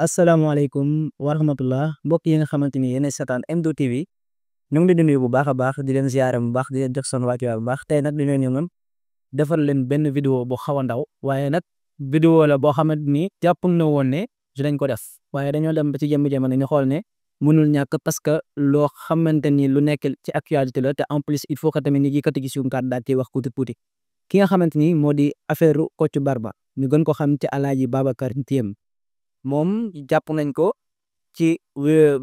asalaamaaleykum wa rahmatullah mbokk yi nga xamante ni yéen a seetaan M2 TV ñu ngi leen di nuyu bu baax a baax di leen ziare bu baax di leen jox seen wàccuwaay bu baax tey nag dañoo ñëwoon defar leen benn vidéo bu xaw a ndaw waaye nag vidéo la boo xamante ni jàpp na woon ne dinañ ko def waaye dañoo dem ba ci jëmm jamono ñu xool ne mënul ñàkk parce que loo xamante ni lu nekk ci actualité la te en plus il faut que tamit ni yëkkati ci suñu kàddu daal ci wax tuuti ki nga xamante ni moo di affaire Kocc Barma ñu gën ko xam ci Alaaji Babacar Thiam moom jàpp nañ ko ci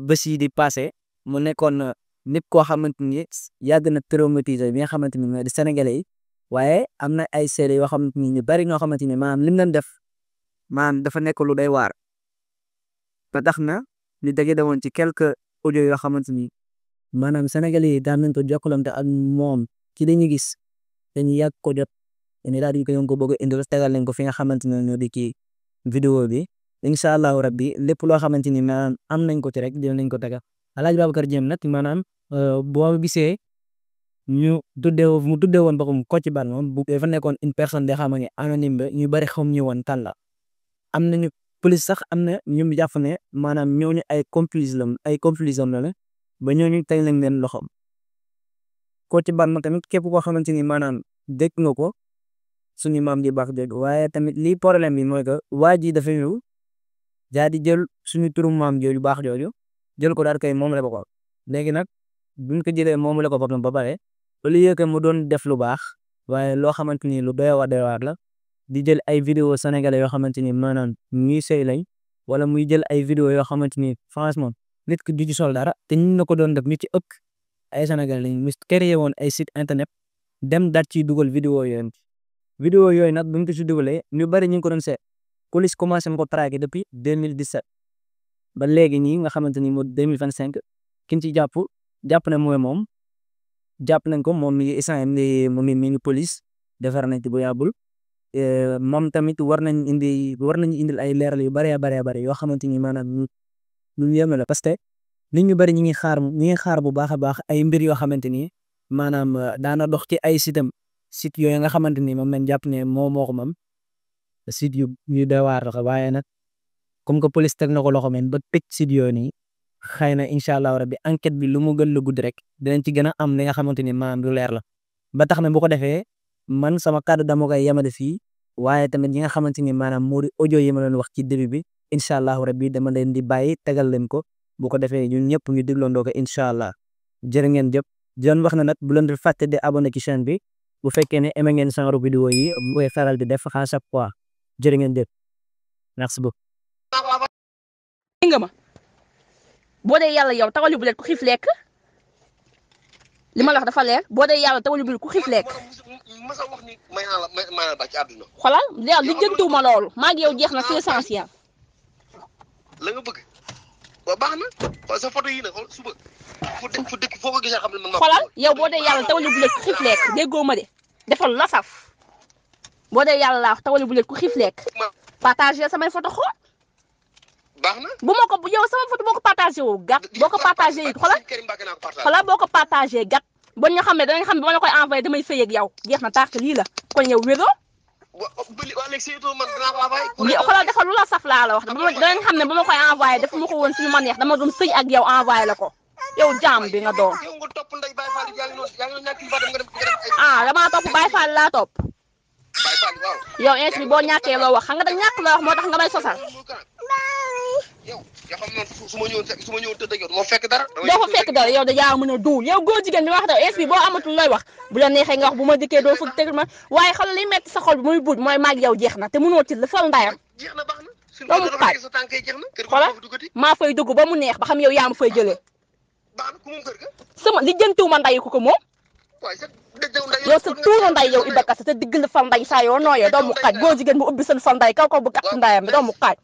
bés yi di passé mu nekkoon nit koo xamante ni yàgg na traumatisé bi nga xamante ni mooy di Sénégalais yi waaye am na ay seede yoo xamante ni ñu bari ñoo xamante ni maanaam lim leen def maanaam dafa nekk lu day waar ba tax na ñu daje demoon ci quelques audio yoo xamante ni maanaam Sénégalais yi daan nañ ko jokkalante ak moom ci dañuy gis dañuy yàgg ko jot dañuy daal di ko bëgg a indil tegal leen ko fi nga xamante ne ñoo di kii vidéo bi. incha allahu rabbi lépp loo xamante ni maanaam am nañ ko ci rek dinañ ko tegal Alaaji Babacar Thiam nag maanaam boo gisee mu tuddee woon boppam Kocc Barma bu dafa nekkoon une personne de xam ne anonyme ba ñu bari xam ñu woon kan la am nañu police sax am na ñu jàpp ne maanaam ñooñu ay complice la ba ñooñu tey lañ leen loxoom Kocc Barma tamit képp koo xamante ni maanaam dégg nga ko suñu maam ji baax dégg waaye tamit lii problème bi mooy que waa ji dafa ñëw jaa di jël suñu turu maam jooju baax jooju jël ko daal koy moom la ko léegi nag buñ ko jëlee moom la ko boppam ba pare au lieu que mu doon def lu baax waaye loo xamante ni lu doy waar la di jël ay vidéo sénégalais yoo xamante ni maanaam ñuy sëy lañ wala muy jël ay vidéo yoo xamante ni franchement nit ki du ci sol dara te ñu na ko doon def ñu ci ëpp ay sénégalais lañ mu créé woon ay site internet dem daal ciy dugal vidéo yooyu nag buñ ko ci dugalee ñu bari ñu ngi ko doon seet police commencé ma ko traqué depuis 2017 ba léegi nii nga xamante ni moo 2025 kin ci jàpp na mooy moom jàpp nañ ko moom mi ngi police defar nañ ci bu yàggul moom tamit war nañu indil ay leeral yu bari yoo xamante ni maanaam lu yéeme la parce que nit ñu bari ñi ngi xaar bu baax a baax ay mbir yoo xamante ni maanaam daana dox ci ay site yooyu nga xamante ni moom lañ jàpp ne moo ko moom site yu doy waar la waaye nag comme que police teg na ko loxo men ba tëj site yooyu nii xëy na incha allah rabbi enquête bi lu mu gën la gudd rek dinañ ci gën a am li nga xamante ni maanaam lu leer la ba tax na bu ko defee man sama kàddu dama koy yemale fii waaye tamit ñi nga xamante ni maanaam moo di audio yi ma leen wax ci début bi incha allah rabbi dama leen di bàyyi tegal leen ko bu ko defee ñun ñëpp ñu dégloondoo ko incha allah jërë ngeen jëf di leen wax na nag bu leen di fàtte di abonné ci chaîne bi bu fekkee ne aimé ngeen genre vidéo yi bu koy faral di def à chaque fois jërë ngeen jëf merci beaucoup. nga ma boo dee yàlla yow tawali bu leen ku xiif lekk li ma la wax dafa leer boo dee yàlla tawali bu leen ku xiif lekk xoolal li jëntuwuma loolu maa ngi yow jeex na c'est essentiel. la nga bëgg ba baax na xool sa photo yi nag xool suba fu dëkk foo ko gisee xam ne man xoolal yow boo dee yàlla tawali bu leen ku xiif lekk déggoo ma de defal la saf boo dee yàlla laa wax tawali bu leen ku xiif lekk partagé samay photo xool baax na bu ma ko yow sama photo boo ko partagé woo gàtt boo ko partagé it xoolal boo ko partagé gàtt ba ñu xam ne danañ xam ne ba ma la koy envoyé damay fay ak yow jeex na tàkk lii la kon yow wéroo xoolal defal lu la saf laa la wax danañ xam ne ba ma koy envoyé def ma ko woon suñu ma neex dama doon sëy ak yow envoyé la ko yow jaam bi nga doon damaa topp Baye Fall laa topp yow ins bi boo ñàkkee loo wax xam nga da ñàkk loo wax moo tax nga may sosal yow xam naa su ma ñëwoon tëdd ak yow doo fekk dara yow da yaa mën a duul yow góor jigéen bi wax da ins bi boo amatul looy wax bu la neexee nga wax bu ma dikkee doo fëgg tëgg ma waaye xool li metti sa xol bi muy buuj mooy maag yow jeex na te mënoo ci la fal ndayam doomu xaaj xoolal maa fay dugg ba mu neex ba xam yow yaa ma fay jëlee sama li jëntuwuma ndayi ko moom yow sa tuuru nday yow Iba Kase sa digg la fal nday saa yoo nooyee doomu xaaj góor jigéen bu ubbi seen fal nday kaw bu gàtt ndayam bi doomu xaaj